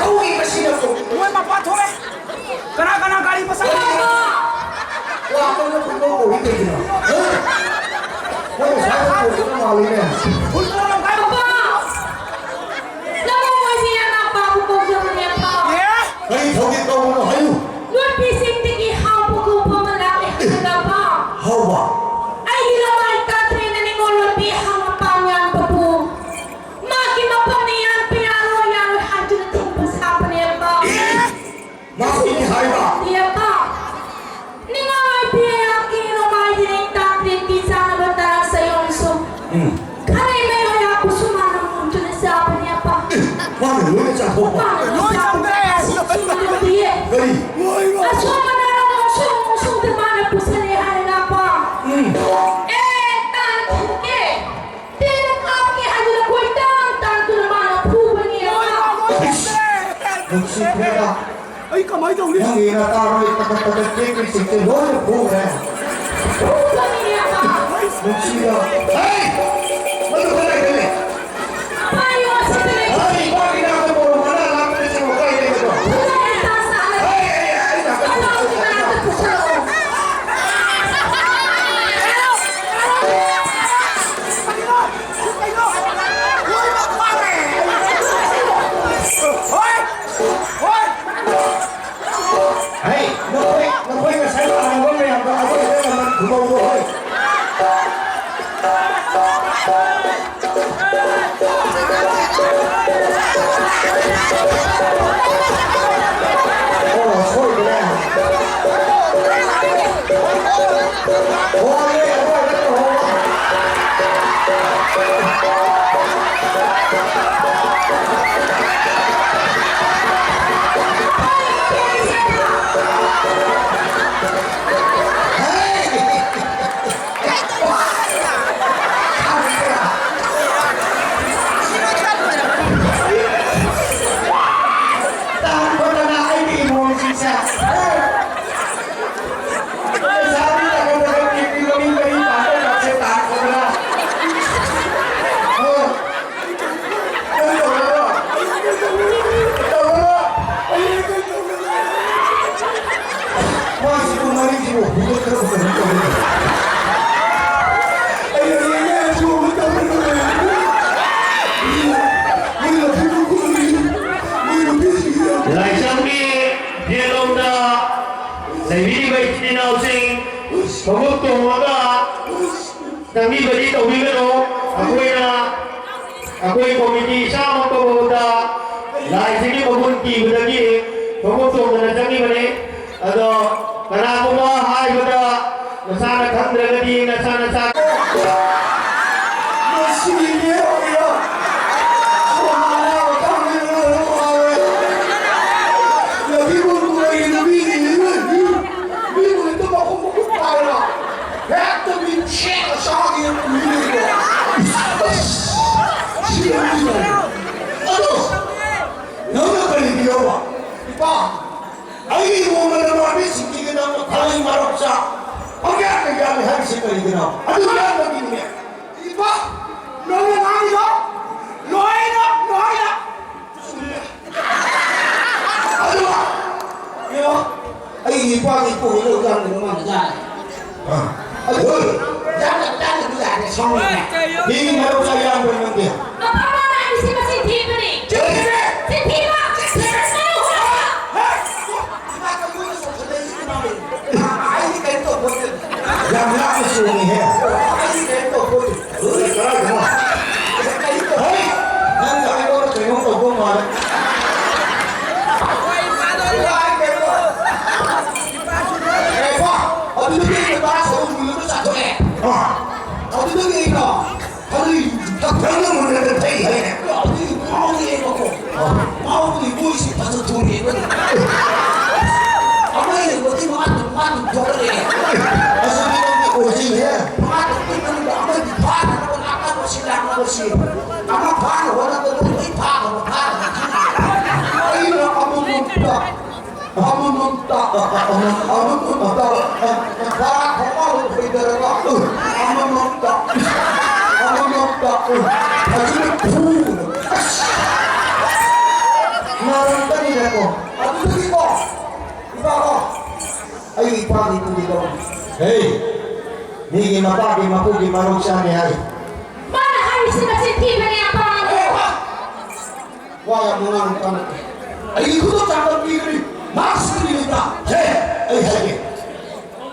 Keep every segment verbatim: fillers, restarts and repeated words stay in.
ꯀꯧꯏ ꯃꯁꯤꯅꯕꯨ꯫ ꯃꯣꯏ ꯃꯄꯥ ꯊꯣꯛꯑꯦ꯫ ꯀꯅꯥ ꯀꯅꯥ ꯒꯥꯔꯤ ꯃꯆꯥ ꯂꯥꯛꯏ? ꯋꯥ ꯑꯀꯟꯕ ꯐꯨꯠꯕꯣꯜ ꯀꯧꯏ ꯀꯩꯒꯤꯅꯣ? ꯍꯥ? ꯃꯣꯏ ꯉꯁꯥꯏ ꯀꯧꯗꯅ ꯃꯥꯜꯂꯤꯅꯦ꯫ ꯐꯨꯠꯕꯣꯜ ꯂꯝꯈꯥꯏ ꯃꯄꯥ꯫ ꯅꯃꯧ ꯑꯣꯏꯕꯤ ꯑꯅꯥꯛꯄꯕꯨ ꯀꯧꯖꯕꯅꯦ, ꯑꯄꯥ꯫ ꯑꯦ? ꯀꯔꯤ ꯊꯧꯒꯦ ꯀꯧꯕꯅꯣ ꯍꯥꯏꯌꯨ꯫ ꯅꯨꯄꯤꯁꯤꯡꯗꯒꯤ ꯍꯥꯎꯕ ꯀꯧꯕ ꯑꯃ ꯂꯥꯛꯂꯦ ꯍꯥꯏꯕ, ꯑꯄꯥ꯫ ꯍꯥꯎꯕ? ꯑꯩꯒꯤ ꯂꯃꯥꯏ ꯇꯥꯊꯦꯅ ꯅꯤꯉꯣꯜ ꯅꯨꯄꯤ ꯍꯪꯉꯛꯄ ꯉꯥꯡꯕꯕꯨ ꯃꯥꯒꯤ ꯃꯐꯝꯅꯤ ꯌꯥꯟꯕ ꯌꯥꯔꯣꯏ, ꯌꯥꯔꯣꯏ ꯍꯥꯏꯗꯨꯅ ꯊꯤꯡꯕ ꯁꯥꯕꯅꯦꯕ꯫ ꯃꯥꯒꯤꯅꯤ ꯍꯥꯏꯕ꯫ ꯌꯦꯄꯥ, ꯅꯤꯡꯉꯥꯏ ꯄꯤꯌꯥꯀꯤ ꯅꯣꯡꯃꯥꯏꯗꯤ ꯅꯤꯡ ꯇꯥꯛꯇ꯭ꯔꯤ ꯄꯤ ꯆꯥꯅꯕ ꯇꯔꯥ ꯁꯌꯣꯝꯁꯨ꯫ ꯎꯝ꯫ ꯈꯔ ꯏꯃꯩ ꯑꯣꯏꯔꯥꯛꯄꯁꯨ ꯃꯥꯅ ꯃꯨꯟꯗꯨꯅ ꯆꯥꯕꯅꯦꯕ꯫ ꯃꯥꯅ ꯂꯣꯏꯅ ꯆꯥꯊꯣꯛꯄ꯫ ꯃꯥꯅ ꯂꯣꯏ ꯆꯥꯕꯅꯦ꯫ ꯆꯥꯊꯣꯛꯄ꯫ ꯀꯔꯤ? ꯑꯁꯣꯝ ꯑꯅꯥꯔꯣꯝ ꯁꯣꯝ ꯁꯣꯝꯗ ꯃꯥꯅ ꯄꯨꯁꯜꯂꯦ ꯍꯥꯏꯔꯒ꯫ ꯎꯝ꯫ ꯑꯦ, ꯇꯥꯟ ꯊꯣꯛꯀꯦ꯫ ꯇꯦꯟ ꯍꯥꯞꯀꯦ ꯍꯥꯏꯗꯨꯅ ꯀꯣꯏꯇꯥꯟ ꯇꯥꯟꯗꯨꯅ ꯃꯥꯅ ꯐꯨꯕꯅꯤ ꯑꯃ꯫ ꯅꯨꯡꯁꯤꯈ꯭ꯔꯦꯗ꯫ ꯑꯩ ꯀꯃꯥꯏ ꯇꯧꯅꯤ? ꯅꯪꯒꯤ ꯅꯇꯥꯔꯣꯏ ꯇꯀꯠ ꯇꯀꯠ ꯇꯦꯛꯄꯤꯁꯤꯡꯁꯦ ꯂꯣꯏꯅ ꯐꯨꯈ꯭ꯔꯦ꯫ ꯐꯨꯕꯅꯤ ꯑꯃ꯫ ꯅꯨꯡꯁꯤꯕ꯫ ꯍꯩ! ꯃꯗꯨ ꯀꯗꯥꯏꯗ ꯂꯩ? ꯄꯥꯏꯌꯣ, ꯁꯤꯗ ꯂꯩ꯫ ꯍꯩ! ꯃꯥꯒꯤ ꯅꯥꯛꯇ ꯄꯣꯔꯣꯝ ꯃꯅꯥ ꯂꯥꯛꯄꯗ ꯆꯪꯉꯣ, ꯀꯥꯏ ꯂꯩꯕꯗꯣ? ꯈꯨꯗꯥꯏ ꯇꯥ ꯁꯥꯍꯜꯂꯦ꯫ ꯍꯩ, ꯍꯩ, ꯍꯩ, ꯅꯥꯛꯇ ꯄꯨꯁꯜꯂꯣ꯫ ꯈꯨꯗꯥꯏ ꯃꯅꯥꯛꯇ ꯄꯨꯁꯜꯂꯣ꯫ ꯍꯩ, ꯅꯈꯣꯏ, ꯅꯈꯣꯏ ꯉꯁꯥꯏ ꯂꯥꯛꯑꯝꯕ ꯃꯌꯥꯝꯗꯣ ꯑꯩꯈꯣꯏ ꯍꯣꯔꯦꯟ ꯑꯃꯨꯛ ꯈꯨꯝꯍꯧꯔꯣ, ꯍꯣꯏ꯫ ꯑꯣ, ꯁꯣꯏꯒ꯭ꯔꯦ꯫ ꯇꯥꯟꯊꯣꯛꯇꯅ ꯑꯩꯒꯤ ꯏꯃꯣꯝꯁꯤꯡꯁꯦ꯫ ꯂꯩꯁꯥꯕꯤ ꯇꯥꯟꯊꯣꯛꯇꯅ ꯄꯤꯛꯄꯤ ꯃꯃꯤꯡ ꯃꯔꯤ ꯄꯥꯟꯕ ꯀꯥꯁꯦ ꯇꯥꯟꯊꯣꯛꯇꯅ꯫ ꯑꯣ꯫ ꯀꯔꯤ ꯇꯧꯔꯕ? ꯂꯩꯕꯤꯔꯤꯕ ꯏꯆꯤꯟ ꯏꯅꯥꯎꯁꯤꯡ ꯈꯣꯡꯎꯞ ꯇꯣꯡꯉꯒ ꯆꯪꯕꯤꯕꯗꯤ ꯇꯧꯕꯤꯒꯅꯨ꯫ ꯑꯩꯈꯣꯏꯅ, ꯑꯩꯈꯣꯏ ꯀꯣꯃꯤꯇꯤ ꯏꯁꯥꯃꯛ ꯐꯥꯎꯕꯗ ꯂꯥꯏꯁꯤꯒꯤ ꯃꯒꯨꯟ ꯀꯤꯕꯗꯒꯤ ꯈꯣꯡꯎꯞ ꯇꯣꯡꯗꯅ ꯆꯪꯉꯤꯕꯅꯤ꯫ ꯑꯗꯣ ꯀꯅꯥꯒꯨꯝꯕ ꯍꯥꯏꯕꯗ ꯅꯁꯥꯅ ꯈꯪꯗ꯭ꯔꯒꯗꯤ ꯅꯁꯥ ꯅꯁꯥ ꯃꯁꯤꯒꯤ ꯃꯤꯑꯣꯏ ꯑꯣꯏꯅ ꯁꯣꯃꯥꯅ ꯃꯇꯥꯡꯗ ꯂꯣꯏꯅ ꯐꯥꯎꯔꯦ꯫ ꯂꯝꯕꯤ ꯃꯣꯏ ꯂꯝꯕꯤ ꯃꯤꯕꯨ ꯍꯦꯛꯇ ꯃꯈꯣꯡ ꯃꯈꯨꯠ ꯄꯥꯏꯔ ꯍꯦꯛꯇ ꯃꯤ ꯁꯦꯠ ꯑꯁꯥꯒꯤ ꯃꯤꯑꯣꯏꯕ꯫ ꯑꯁ! ꯁꯤ ꯂꯝꯕꯤ ꯂꯩ꯫ ꯑꯗꯣ ꯅꯪꯅ ꯀꯔꯤꯒꯤꯅꯣꯕ? ꯏꯄꯥ, ꯑꯩꯒꯤ ꯅꯣꯡꯃꯗ ꯃꯥꯔꯃꯤꯁꯤꯡꯁꯤꯒꯤ ꯅꯪꯅ ꯈ꯭ꯋꯥꯏ ꯃꯔꯛꯇ ꯄꯪꯌꯥꯗ ꯌꯥꯜꯂꯤ ꯍꯥꯏꯔꯤꯁꯤ ꯀꯔꯤꯒꯤꯅꯣ? ꯑꯗꯨ ꯌꯥꯟꯕꯒꯤꯅꯦ꯫ ꯏꯄꯥ, ꯅꯪꯅ ꯉꯥꯡꯉꯤꯗꯣ ꯂꯣꯏꯅ, ꯂꯣꯏꯅ ꯆꯨꯝꯃꯦ꯫ ꯑꯗꯨꯒ, ꯌꯦꯡꯉꯣ, ꯑꯩꯒꯤ ꯏꯄꯥꯒꯤ ꯏꯄꯨꯒꯤ ꯂꯧ ꯌꯥꯟꯕꯗꯣ ꯃꯥꯅ ꯌꯥꯜꯂꯦ꯫ ꯑꯗꯨ ꯌꯥꯝꯅ ꯇꯥꯟꯅꯕ ꯌꯥꯗꯦ, ꯁꯥꯎꯅꯤꯡꯉꯦ꯫ ꯃꯤꯒꯤ ꯃꯔꯨꯞ ꯆꯥ ꯌꯥꯝꯕ꯭ꯔꯣ ꯅꯪꯗꯤ? ꯃꯄꯥ ꯃꯃꯥ ꯍꯥꯏꯕꯁꯤ ꯃꯆꯤꯟ ꯊꯤꯕꯅꯤ꯫ ꯆꯤꯟ ꯊꯤꯕ! ꯆꯤꯟ ꯊꯤꯕ! ꯍꯦ! ꯏꯃꯥ ꯀꯩꯅꯣꯅ ꯆꯣꯡꯁꯤꯜꯂꯛꯏꯁꯤ ꯏꯃꯥꯅꯦ꯫ ꯑꯩꯗꯤ ꯀꯩꯝ ꯇꯧꯄꯣꯠꯇꯦ꯫ ꯌꯥꯝ ꯂꯥꯞꯅ ꯆꯣꯡꯉꯤꯍꯦ꯫ ꯑꯩꯗꯤ ꯀꯩꯝ ꯇꯧꯄꯣꯠꯇꯦ꯫ ꯀꯗꯥꯏꯗꯅꯣ? ꯀꯩꯝ ꯇꯧ-, ꯍꯩ! ꯅꯪꯅ ꯑꯩꯉꯣꯟꯗ ꯀꯩꯅꯣꯝ ꯇꯧꯗꯧ ꯃꯥꯜꯂꯦ꯫ ꯑꯦ, ꯄꯥ, ꯑꯗꯨꯗꯒꯤ ꯑꯩꯅ ꯇꯥ ꯁꯔꯨꯛ ꯃꯨꯜꯂꯒ ꯆꯥꯊꯣꯛꯑꯦ꯫ ꯑꯥ꯫ ꯑꯗꯨꯗꯒꯤ ꯑꯩꯅ ꯍꯧꯖꯤꯛ ꯊꯛꯊꯪꯅ ꯃꯨꯟꯅꯗ ꯊꯛꯏ ꯍꯥꯏꯅꯦ꯫ ꯑꯗꯨꯗꯤ ꯉꯥꯎꯔꯛꯑꯦꯕꯀꯣ꯫ ꯑꯥ꯫ ꯉꯥꯎꯕꯒꯤ ꯃꯣꯏꯁꯤ ꯐꯖ ꯊꯣꯛꯑꯦꯕ꯫ ꯑꯃ ꯌꯦꯡꯕꯗꯤ ꯃꯥ ꯑꯗꯨꯝ, ꯃꯥ ꯑꯗꯨꯝ ꯊꯣꯛꯂꯛꯑꯦ꯫ ꯑꯁ, ꯅꯪꯗꯤ ꯑꯣꯏꯖꯩꯍꯦ꯫ ꯃꯥ ꯑꯗꯨꯝ ꯃꯅꯨꯡꯗ ꯑꯃꯗꯤ ꯐꯥꯅꯕ ꯂꯥꯛꯅꯕꯁꯤ, ꯂꯥꯛꯅꯕꯁꯤ꯫ ꯑꯃ ꯐꯥꯅ ꯍꯣꯠꯅꯕꯗ ꯂꯣꯏ ꯐꯥꯅꯕ, ꯐꯥꯅꯕ꯫ ꯑꯩꯅ ꯑꯃꯃꯝꯇ ꯑꯃꯃꯝꯇ, ꯑꯃꯃꯝ, ꯑꯃꯃꯝꯇ, ꯕꯔꯥ ꯈꯣꯡꯄꯥꯛ ꯐꯩꯗꯔꯒ, ꯑꯃꯃꯝꯇ, ꯑꯃꯃꯝꯇ, ꯐꯖꯅ ꯐꯨꯗꯅ꯫ ꯑꯁ! ꯅꯥꯔꯛꯀꯅꯤꯅꯦꯀꯣ꯫ ꯑꯗꯨꯗꯒꯤꯀꯣ, ꯏꯄꯥꯀꯣ, ꯑꯩ ꯏꯄꯥꯒꯤ ꯇꯨꯡꯗ ꯂꯧ꯫ ꯍꯦ! ꯃꯤꯒꯤ ꯃꯄꯥꯒꯤ ꯃꯄꯨꯒꯤ ꯃꯔꯧ ꯆꯥꯅꯤ ꯍꯥꯏ꯫ ꯃꯥꯅ ꯍꯥꯏꯔꯤꯁꯤ ꯃꯆꯤꯟ ꯊꯤꯕꯅꯦ, ꯑꯄꯥ꯫ ꯍꯦ! ꯋꯥ ꯌꯥꯝ ꯉꯥꯡ ꯀꯥꯟꯅꯗꯦ꯫ ꯑꯩꯒꯤ ꯈꯨꯗꯣꯡ ꯆꯥꯕ ꯄꯤꯒꯅꯤ꯫ ꯃꯥ ꯁꯤꯒꯅꯤ ꯂꯩꯇ꯫ ꯍꯦ! ꯑꯩ ꯍꯥꯏꯒꯦ,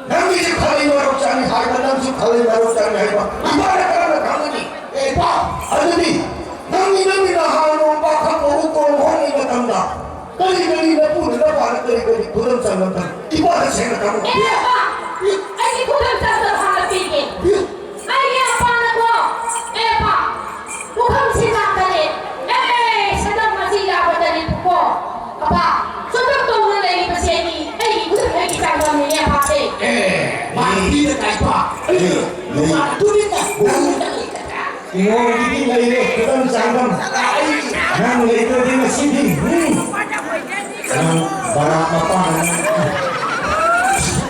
ꯅꯪꯒꯤꯁꯨ ꯈꯜꯂꯤ ꯃꯔꯧ ꯆꯪꯉꯤ ꯍꯥꯏꯕ, ꯅꯪꯁꯨ ꯈꯜꯂꯤ ꯃꯔꯧ ꯆꯪꯉꯤ ꯍꯥꯏꯕ, ꯏꯄꯥꯅ ꯀꯔꯝꯅ ꯈꯪꯒꯅꯤ? ꯑꯦ, ꯏꯄꯥ, ꯑꯗꯨꯗꯤ ꯅꯪꯒꯤ, ꯅꯪꯒꯤ ꯅꯍꯥ ꯅꯣꯡꯄꯥ ꯈꯪꯕ ꯎꯀꯣꯟ ꯍꯣꯡꯉꯤ ꯃꯇꯝꯗ ꯀꯔꯤ ꯀꯔꯤ ꯅꯄꯨꯅ ꯅꯄꯥꯅ ꯀꯔꯤ ꯀꯔꯤ ꯈꯨꯗꯝ ꯆꯟꯕ ꯃꯇꯝ ꯏꯄꯥꯗ ꯁꯦꯡꯅ ꯈꯪꯉꯨ꯫ ꯑꯦ, ꯏꯄꯥ, ꯑꯩꯒꯤ ꯈꯨꯗꯝ ꯆꯟꯕ ꯍꯥꯟꯅ ꯄꯤꯒꯦ꯫ ꯄꯤꯌꯨ꯫ ꯑꯩꯒꯤ ꯑꯄꯥꯅꯀꯣ, ꯑꯦ, ꯑꯄꯥ, ꯄꯨꯈꯝꯁꯤ ꯂꯥꯛꯀꯅꯤ꯫ ꯑꯦ, ꯁꯅꯝ ꯑꯁꯤ ꯌꯥꯕꯗꯅꯤꯕꯀꯣ꯫ ꯑꯄꯥ, ꯁꯨꯝꯕ ꯇꯧꯅ ꯂꯩꯔꯤꯕꯁꯦ ꯑꯩꯒꯤ, ꯑꯩꯒꯤ ꯈꯨꯠ, ꯑꯩꯒꯤ ꯆꯥꯡꯗꯝꯅꯤꯅꯦ ꯑꯄꯥꯁꯦ꯫ ꯑꯦ, ꯃꯥꯒꯤꯗ ꯀꯥꯏꯄ꯫ ꯑꯦ, ꯅꯨꯄꯥ ꯇꯨꯃꯤꯟꯅ, ꯇꯨꯃꯤꯟꯅ ꯂꯩꯒꯗ꯭ꯔꯥ? ꯏꯉꯣꯟꯒꯤꯗꯤ ꯂꯩꯔꯦ, ꯈꯨꯗꯝ ꯆꯥꯡꯗꯝ꯫ ꯑꯩ ꯅꯪ ꯂꯩꯇ꯭ꯔꯗꯤ ꯉꯁꯤꯗꯤ, ꯎꯝ꯫ ꯅꯪ ꯕꯔꯥꯛ ꯃꯄꯥꯟ, ꯅꯪ꯫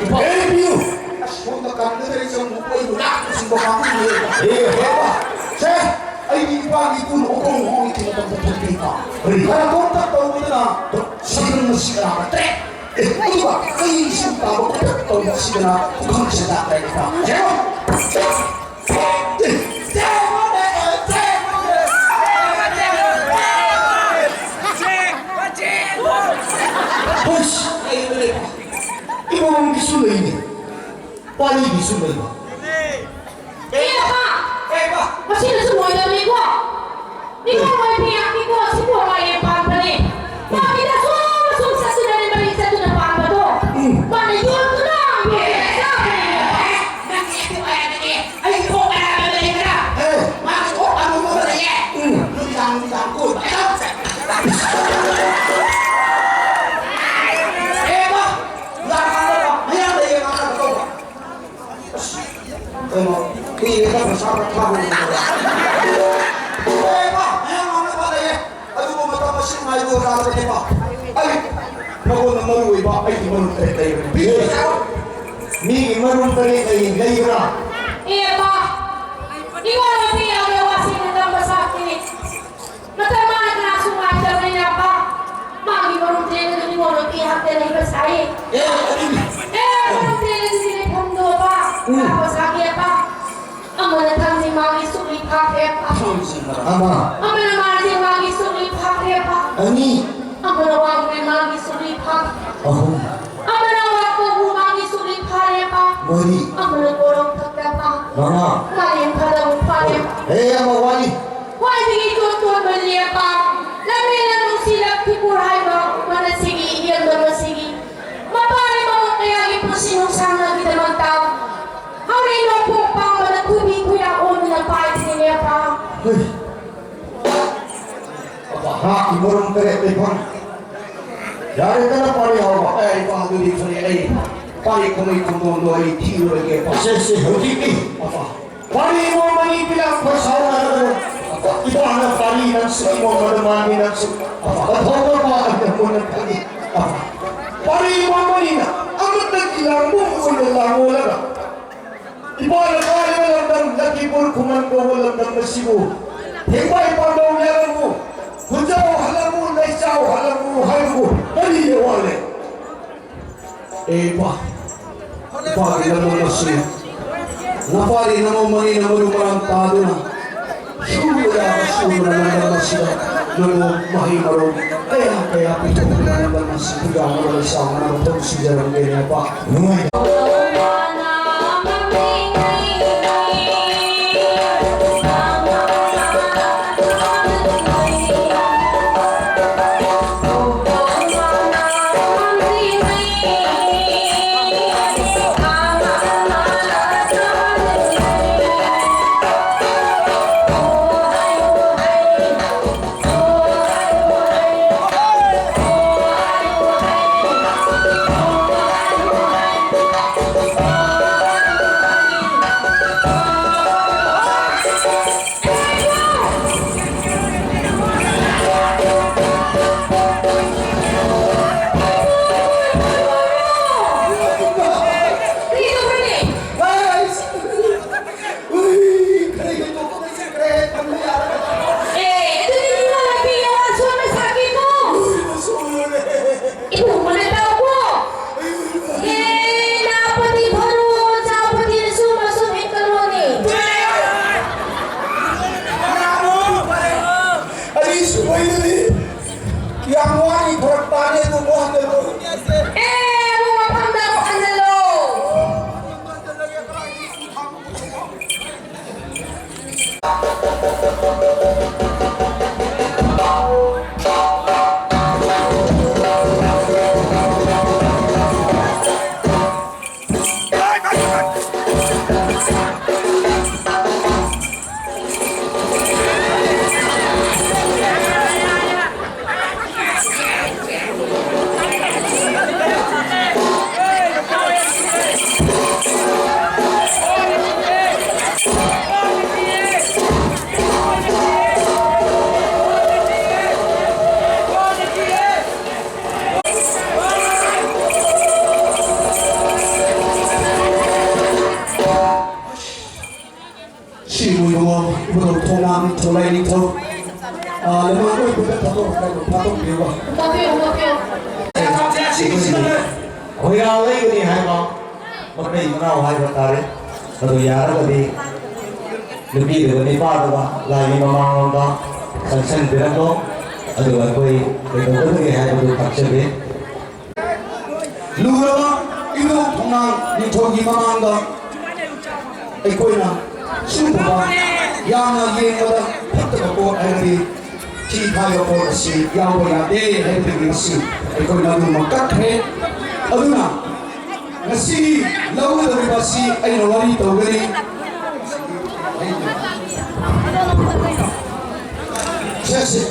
ꯏꯄꯥ꯫ ꯑꯦ, ꯄꯤꯌꯨ꯫ ꯑꯁ, ꯁꯣꯝꯗ ꯀꯥꯟꯅꯗ꯭ꯔꯦ, ꯆꯪꯉꯨ, ꯑꯩꯕꯨ ꯂꯥꯛꯄꯁꯤꯡꯕ ꯄꯥꯝꯃꯤ꯫ ꯑꯦ, ꯍꯦ, ꯁꯦ, ꯑꯩꯒꯤ ꯏꯄꯥꯒꯤ ꯏꯄꯨꯅ ꯎꯀꯣꯡ ꯍꯣꯡꯉꯤ ꯊꯤꯅ ꯇꯧꯕ ꯊꯣꯛꯄꯤꯀꯣ꯫ ꯀꯔꯤ? ꯈꯔ ꯀꯣꯝꯇꯛ ꯇꯧꯕꯗꯅ ꯁꯤꯒꯨꯝꯕ ꯁꯤꯒ ꯂꯥꯛꯇ꯭ꯔꯦ꯫ ꯑꯦ, ꯑꯗꯨꯒ ꯑꯩ ꯏꯁꯤꯡ ꯇꯥꯕ ꯀꯣꯝꯇꯛ ꯇꯧꯕ ꯁꯤꯗꯅ ꯄꯨꯈꯝꯁꯤꯗ ꯂꯥꯛꯇ꯭ꯔꯦ꯫ ꯌꯦꯡꯉꯣ꯫ ꯍꯣꯏꯁ, ꯂꯩꯕ ꯂꯩꯕ꯫ ꯏꯃꯣꯝꯒꯤꯁꯨ ꯂꯩꯅꯤ, ꯄꯥꯔꯤꯒꯤꯁꯨ ꯂꯩꯕ꯫ ꯑꯦ, ꯑꯄꯥ! ꯑꯦ, ꯑꯄꯥ! ꯃꯁꯤꯅꯁꯨ ꯂꯣꯏꯗꯕꯅꯤꯀꯣ꯫ ꯅꯤꯉꯣꯜ ꯑꯣꯏꯕꯤ ꯌꯥꯝꯃꯤꯀꯣ, ꯁꯤꯕꯨ ꯃꯥꯏꯔꯦꯟ ꯄꯥꯟꯕꯅꯦ꯫ ꯃꯥꯒꯤꯗ ꯁꯨꯝ ꯁꯨꯝ ꯆꯠꯇꯨꯅꯅꯦ, ꯃꯔꯤ ꯆꯠꯇꯨꯅ ꯄꯥꯟꯕꯗꯣ꯫ ꯎꯝ꯫ ꯃꯥꯅ ꯌꯣꯟꯗꯨꯅ ꯌꯣꯟꯗꯨꯅ ꯆꯥꯕꯅꯦ꯫ ꯅꯪꯒꯤ ꯑꯗꯨ ꯑꯣꯏꯔꯒꯗꯤ ꯑꯩ ꯊꯣꯛ ꯑꯔꯥꯞꯄ ꯂꯩꯕ꯭ꯔꯥ? ꯑꯦ꯫ ꯃꯥꯒꯤ ꯊꯣꯛ ꯑꯔꯨꯝꯕ ꯂꯩꯌꯦ꯫ ꯎꯝ꯫ ꯅꯨꯃꯤꯗꯥꯡ ꯅꯨꯃꯤꯗꯥꯡ ꯀꯣꯏꯕ ꯌꯥꯝ ꯆꯠꯂꯤ꯫ ꯑꯦ, ꯃꯥ ꯂꯥꯛ ꯉꯥꯡꯅꯕ, ꯃꯌꯥꯝ ꯂꯩꯌꯦ ꯉꯥꯡꯅꯕ ꯇꯧꯕ꯫ ꯑꯁ, ꯀꯩꯅꯣ, ꯀꯨꯏꯔꯦꯗ ꯄꯩꯁꯥ ꯈꯔ ꯊꯥꯕ ꯎꯗꯕ꯫ ꯑꯦ, ꯃꯥ ꯃꯌꯥꯝ ꯉꯥꯡꯅꯕ ꯂꯩꯌꯦ꯫ ꯑꯗꯨꯕꯨ ꯃꯇꯝ ꯑꯁꯤ ꯉꯥꯏꯕ ꯇꯥꯔꯕꯅꯦꯕ꯫ ꯑꯩ ꯅꯉꯣꯟꯗ ꯃꯔꯨ ꯑꯣꯏꯕ ꯑꯩꯒꯤ ꯃꯔꯨꯞ ꯇꯔꯦꯠ ꯂꯩꯕꯅꯤ꯫ ꯃꯤꯒꯤ ꯃꯔꯨꯞ ꯇꯔꯦꯠ ꯂꯩ, ꯂꯩꯕ꯭ꯔꯥ? ꯑꯦ, ꯕꯥ, ꯏꯉꯣꯟꯗ ꯄꯤꯔꯛꯑꯒꯦ ꯋꯥꯁꯤ ꯅꯪ ꯃꯁꯥ ꯈꯪꯉꯤ꯫ ꯃꯇꯝ ꯃꯥꯅ ꯀꯅꯥꯁꯨ ꯉꯥꯏꯗꯕꯅꯤꯅ, ꯕꯥ, ꯃꯥꯒꯤ ꯃꯔꯨꯞ ꯇꯔꯦꯠ ꯑꯗꯨ ꯏꯉꯣꯟꯗ ꯄꯤ ꯍꯥꯞꯇꯦ ꯂꯩꯕ ꯁꯥꯏꯌꯦ꯫ ꯑꯦ, ꯑꯗꯨꯗꯤ꯫ ꯑꯦ, ꯃꯔꯨꯞ ꯇꯔꯦꯠ ꯑꯗꯨꯗꯤ ꯂꯩꯐꯝꯗꯣ, ꯕꯥ, ꯎꯝ꯫ ꯂꯥꯛꯄ ꯁꯥꯒꯦ, ꯕꯥ꯫ ꯑꯃꯅ ꯊꯥꯡꯖꯤꯡ ꯃꯥꯒꯤ ꯁꯨꯛꯂꯤ ꯐꯥꯈ꯭ꯔꯦ꯫ ꯑꯃ꯫ ꯑꯃꯅ ꯃꯥꯔꯖꯤꯡ ꯃꯥꯒꯤ ꯁꯨꯛꯂꯤ ꯐꯥꯈ꯭ꯔꯦ꯫ ꯑꯅꯤ꯫ ꯑꯃꯅ ꯋꯥꯡꯈ꯭ꯔꯦ ꯃꯥꯒꯤ ꯁꯨꯛꯂꯤ ꯐꯥꯈ꯭ꯔꯦ꯫ ꯑꯍꯨꯝ꯫ ꯑꯃꯅ ꯋꯥꯡꯈ꯭ꯔꯦ꯫ ꯃꯔꯤ꯫ ꯑꯃꯅ ꯀꯣꯔꯣꯛ ꯊꯛꯇ ꯄꯥ꯫ ꯃꯉꯥ꯫ ꯃꯥꯂꯦꯝ ꯊꯥꯗꯧ ꯐꯥꯔꯦ꯫ ꯍꯦ, ꯑꯃ ꯋꯥꯠꯂꯤ꯫ ꯈ꯭ꯋꯥꯏꯗꯒꯤ ꯏꯇꯣꯟ ꯇꯣꯟꯕ ꯂꯦꯝꯄꯥ꯫ ꯂꯝꯃꯦ ꯂꯝꯅꯨꯡꯁꯤ ꯂꯝ ꯊꯤꯀꯨꯔ ꯍꯥꯏꯕ ꯃꯅꯁꯤꯒꯤ ꯏꯔꯝꯗꯝ ꯑꯁꯤꯒꯤ ꯃꯄꯥꯒꯤ ꯃꯃꯜ ꯀꯌꯥꯒꯤ ꯄꯨꯟꯁꯤ ꯅꯨꯡꯁꯥꯡꯅꯒꯤꯗꯃꯛꯇ ꯍꯧꯔꯤ ꯅꯣꯡꯄꯣꯛ ꯄꯥꯡꯕꯅ ꯈꯨꯕꯤ ꯈꯨꯌꯥ ꯑꯣꯟꯗꯨꯅ ꯄꯥꯏꯕꯅꯤ ꯂꯦꯝꯄꯥ꯫ ꯍꯩ꯫ ꯑꯕ, ꯍꯥ, ꯏꯃꯣꯔꯝ ꯇꯔꯦꯠ ꯂꯩꯐꯝ꯫ ꯌꯥꯔꯦꯗꯅ ꯄꯥꯔꯤ ꯍꯥꯎꯕ꯫ ꯑꯦ, ꯏꯄꯥ ꯑꯗꯨꯗꯤ ꯐꯔꯦ, ꯑꯩ ꯄꯥꯔꯤ ꯀꯨꯝꯍꯩ ꯈꯨꯟꯗꯣꯟꯗꯣ ꯑꯩ ꯊꯤꯔꯨꯔꯒꯦ꯫ ꯁꯦ, ꯁꯦ, ꯍꯧꯖꯤꯛꯇꯤ꯫ ꯑꯕ, ꯄꯥꯔꯤ ꯏꯃꯣꯝ ꯑꯅꯤ ꯄꯤꯂꯥꯛ ꯈꯣꯏ ꯁꯥꯎꯅꯔꯒ꯫ ꯑꯕ, ꯏꯄꯥꯅ ꯄꯥꯔꯤ ꯅꯪꯁꯨ ꯏꯃꯣꯝ ꯑꯗꯨ ꯃꯥꯟꯕꯤ ꯅꯪꯁꯨ꯫ ꯑꯕ, ꯑꯊꯧꯕ ꯄꯥ ꯑꯗꯨ ꯃꯨꯟꯅ ꯈꯪꯉꯤ꯫ ꯑꯕ, ꯄꯥꯔꯤ ꯏꯃꯣꯝ ꯑꯅꯤꯅ ꯑꯃꯠꯇꯒꯤ ꯂꯥꯡꯕ ꯑꯣꯏꯅ ꯂꯥꯡꯉꯣꯂꯒ꯫ ꯏꯄꯥꯅ ꯀꯥꯔꯤꯕ ꯂꯝꯗꯝ ꯂꯈꯤꯄꯨꯔ ꯈꯨꯃꯟ ꯀꯧꯕ ꯂꯝꯗꯝ ꯑꯁꯤꯕꯨ ꯊꯦꯡꯕꯥꯏ ꯄꯥꯝꯕꯧ ꯌꯥꯔꯝꯃꯨ, ꯈꯨꯟꯖꯥꯎ ꯍꯜꯂꯝꯃꯨ, ꯂꯩꯆꯥꯎ ꯍꯜꯂꯝꯃꯨ ꯍꯥꯏꯕꯕꯨ ꯀꯔꯤꯗ ꯋꯥꯠꯂꯦ? ꯑꯦ ꯏꯄꯥ, ꯏꯄꯥꯒꯤ ꯂꯝꯗꯝ ꯑꯁꯤ ꯅꯄꯥꯔꯤ ꯅꯃꯧ ꯃꯔꯤꯅ ꯃꯔꯨ ꯃꯔꯥꯡ ꯇꯥꯗꯨꯅ ꯁꯨꯕ ꯌꯥꯕ ꯁꯨꯗꯨꯅ ꯂꯝꯗꯝ ꯑꯁꯤꯗ ꯅꯪꯕꯨ ꯃꯍꯩ ꯃꯔꯣꯡ ꯀꯌꯥ ꯀꯌꯥ ꯄꯤꯊꯣꯛꯇꯨꯅ ꯂꯝꯗꯝ ꯑꯁꯤ ꯈꯨꯟꯗꯥꯅꯕ ꯂꯩꯁꯥꯎꯅꯅꯕ ꯊꯕꯛ ꯁꯨꯖꯔꯝꯒꯦ ꯏꯄꯥ꯫ ꯅꯨꯡꯉꯥꯏ꯫ ꯍꯨꯏꯔꯥ ꯂꯩꯒꯅꯤ ꯍꯥꯏꯕ ꯃꯇꯩ ꯃꯅꯥꯎ ꯍꯥꯏꯕ ꯇꯥꯔꯦ꯫ ꯑꯗꯨ ꯌꯥꯔꯒꯗꯤ ꯅꯨꯄꯤꯗꯨꯒ ꯅꯤꯄꯥꯗꯨꯒ ꯂꯥꯏꯒꯤ ꯃꯃꯥꯡꯂꯣꯝꯗ ꯆꯪꯁꯤꯟꯕꯤꯔꯝꯂꯣ꯫ ꯑꯗꯨꯒ ꯑꯩꯈꯣꯏ ꯀꯩꯗꯧꯒꯗꯒꯦ ꯍꯥꯏꯕꯗꯨ ꯇꯥꯛꯆꯒꯦ꯫ ꯂꯨꯔꯕ ꯏꯕꯨꯙꯧ ꯊꯣꯡꯅꯥꯡ ꯅꯤꯡꯊꯧꯒꯤ ꯃꯃꯥꯡꯗ ꯑꯩꯈꯣꯏꯅ ꯁꯤꯒꯨꯝꯕ ꯌꯥꯝꯅ ꯌꯦꯡꯕꯗ ꯐꯠꯇꯕ ꯄꯣꯠ ꯍꯥꯏꯕꯗꯤ ꯊꯤ ꯐꯥꯏꯕ ꯄꯣꯠ ꯑꯁꯤ ꯌꯥꯎꯕ ꯌꯥꯗꯦ ꯍꯥꯏꯕꯗꯒꯤ ꯉꯁꯤ ꯑꯩꯈꯣꯏꯅ ꯑꯗꯨꯃꯛ ꯀꯛꯈ꯭ꯔꯦ꯫ ꯑꯗꯨꯅ ꯉꯁꯤꯒꯤ ꯂꯧꯒꯗꯧꯔꯤꯕ ꯑꯁꯤ ꯑꯩꯅ ꯋꯥꯔꯤ ꯇꯧꯒꯅꯤ꯫ ꯁꯦ, ꯁꯦ꯫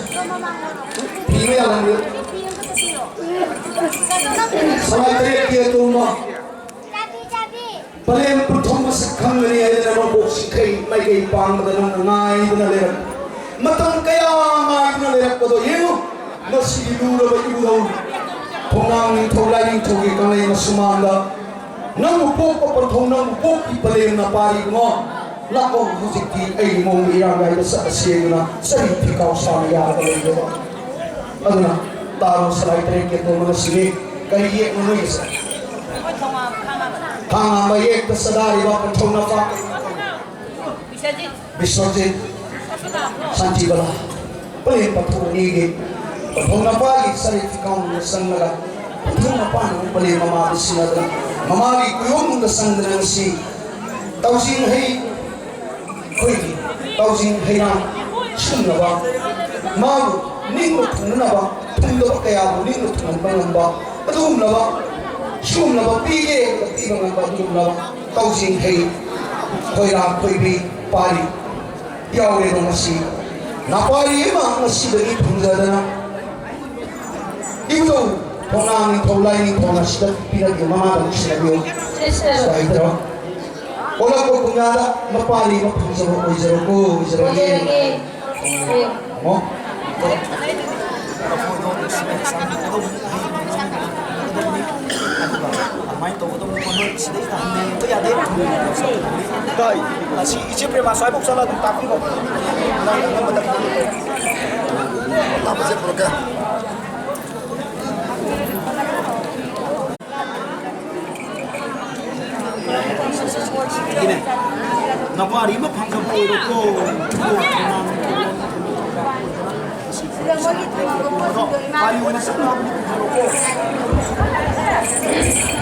ꯐꯤ ꯃꯌꯥꯝ ꯂꯪꯕꯤꯌꯨ꯫ ꯁꯂꯥꯏ ꯇꯔꯦꯠꯀꯤ ꯑꯇꯣꯡꯕ ꯄꯂꯦꯝ ꯄꯟꯊꯧ ꯃꯁꯛ ꯈꯪꯒꯅꯤ ꯍꯥꯏꯗꯅ ꯃꯕꯣꯛ ꯆꯤꯡꯈꯩ ꯃꯥꯏꯀꯩ ꯄꯥꯡꯕꯗ ꯅꯪꯅ ꯉꯥꯏꯗꯨꯅ ꯂꯩꯔꯛ-, ꯃꯇꯝ ꯀꯌꯥ ꯉꯥꯏꯗꯨꯅ ꯂꯩꯔꯛꯄꯗꯣ ꯌꯦꯡꯉꯨ꯫ ꯉꯁꯤꯗꯤ ꯂꯨꯔꯕ ꯏꯕꯨꯙꯧ ꯊꯣꯡꯅꯥꯡ ꯅꯤꯡꯊꯧ ꯂꯥꯏꯅꯤꯡꯊꯧꯒꯤ ꯀꯪꯂꯩ ꯃꯁꯨꯃꯥꯡꯗ ꯅꯪꯕꯨ ꯄꯣꯛꯄ ꯄꯟꯊꯧ, ꯅꯪꯕꯨ ꯄꯣꯛꯄꯤ ꯄꯂꯦꯝꯅ ꯄꯥꯔꯤꯕꯉꯣ꯫ ꯂꯥꯛꯑꯣ, ꯍꯧꯖꯤꯛꯇꯤ ꯑꯩꯒꯤ ꯃꯑꯣꯡ ꯏꯔꯥꯡ ꯍꯥꯏꯕ ꯆꯠꯂꯁꯤ ꯍꯥꯏꯗꯨꯅ ꯆꯍꯤ ꯐꯤꯀꯥꯎ ꯁꯥꯅ ꯌꯥꯔꯒ ꯂꯩꯔꯦꯕ꯫ ꯑꯗꯨꯅ ꯇꯥꯔꯣ ꯁꯂꯥꯏ ꯇꯔꯦꯠꯀꯤ ꯑꯇꯣꯟꯕ ꯉꯁꯤꯅꯤ꯫ ꯀꯔꯤ ꯌꯦꯛꯅꯣ ꯅꯣꯏꯒꯤꯁꯦ? ꯈꯥꯡꯉꯥꯝꯕ ꯌꯦꯛꯇ ꯆꯗꯥꯔꯤꯕ ꯄꯟꯊꯧ ꯅꯄꯥ ꯕꯤꯁ꯭ꯋꯖꯤꯠ, ꯁꯥꯟꯇꯤꯕꯂꯥ, ꯄꯂꯦꯝ ꯄꯟꯊꯧ ꯑꯅꯤꯒꯤ ꯄꯟꯊꯧ ꯅꯄꯥꯒꯤ ꯆꯔꯤꯠ ꯐꯤꯀꯥꯎꯅ ꯆꯪꯂꯒ ꯄꯟꯊꯧ ꯅꯄꯥꯅ ꯄꯂꯦꯝ ꯃꯃꯥꯕꯨ ꯁꯤꯟꯅꯗꯨꯅ ꯃꯃꯥꯒꯤ ꯀꯨꯌꯣꯝꯅꯨꯡꯗ ꯆꯪꯗꯅ ꯉꯁꯤ ꯇꯧꯖꯤꯡ ꯍꯩ ꯑꯩꯈꯣꯏꯒꯤ ꯇꯧꯖꯤꯡ ꯍꯩꯔꯥꯡ ꯁꯨꯝꯂꯕ ꯃꯥꯕꯨ ꯅꯤꯡꯕ ꯊꯨꯡꯅꯅꯕ, ꯊꯨꯡꯗꯕ ꯀꯌꯥꯕꯨ ꯅꯤꯡꯕ ꯊꯨꯡꯍꯟꯕ ꯉꯝꯕ ꯑꯗꯨꯒꯨꯝꯂꯕ, ꯁꯤꯒꯨꯝꯂꯕ ꯄꯤꯒꯦ ꯄꯤꯕ ꯉꯝꯕ ꯑꯗꯨꯒꯨꯝꯂꯕ ꯇꯧꯖꯤꯡ ꯍꯩ ꯈꯣꯏꯔꯥ ꯈꯣꯏꯕꯤ ꯄꯥꯔꯤ ꯌꯥꯎꯔꯦꯕ ꯉꯁꯤ꯫ ꯅꯥꯄꯥꯔꯤ ꯑꯃ ꯉꯁꯤꯗꯒꯤ ꯐꯪꯖꯗꯅ ꯏꯕꯨꯙꯧ ꯊꯣꯡꯅꯥꯡ ꯅꯤꯡꯊꯧ ꯂꯥꯏꯅꯤꯡꯊꯧꯅ ꯁꯤꯗ ꯄꯤꯔꯛꯂꯤꯕ ꯃꯃꯥꯗ ꯅꯨꯡꯁꯤꯅꯕꯤꯌꯨ꯫ ꯁꯤꯗ ꯍꯩꯇ꯭ꯔꯣ? ꯑꯣꯜꯂꯛꯄ ꯀꯨꯝꯌꯥꯗ ꯃꯄꯥꯅꯤ ꯑꯃ ꯐꯪꯖꯕ ꯑꯣꯏꯖꯔꯣꯀꯣ, ꯑꯣꯏꯖꯔꯒꯦ꯫ ꯑꯣꯏꯖꯔꯒꯦ꯫ ꯑꯃꯣ? ꯑꯗꯨꯃꯥꯏꯅ ꯇꯧꯒꯗꯕꯅꯤꯀꯣ, ꯅꯣꯏ ꯁꯤꯗꯩꯁꯤꯗ ꯍꯟꯕ ꯌꯥꯗꯦ꯫ ꯇꯥꯏ꯫ ꯑꯁꯤ ꯏꯆꯦ ꯄ꯭ꯔꯦꯃꯥ ꯁ꯭ꯋꯥꯏꯐꯥꯎ ꯆꯠꯂ ꯑꯗꯨꯝ ꯇꯥꯛꯄꯤꯔꯣ꯫ ꯅꯪ ꯑꯉꯝꯕꯗ ꯇꯥꯛꯄꯁꯦ ꯄꯨꯔꯛꯀꯦ꯫ ꯅꯄꯥꯔꯤ ꯑꯃ ꯐꯪꯗꯕ ꯑꯣꯏꯔꯣꯀꯣ꯫ ꯋꯥꯔꯤ ꯑꯣꯏꯅ ꯆꯠꯅꯕꯅꯤ ꯄꯨꯊꯔꯣꯀꯣ꯫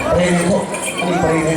ꯄꯔꯦꯡꯅꯤꯀꯣ, ꯑꯅꯤ ꯄꯔꯦꯡꯅꯤ꯫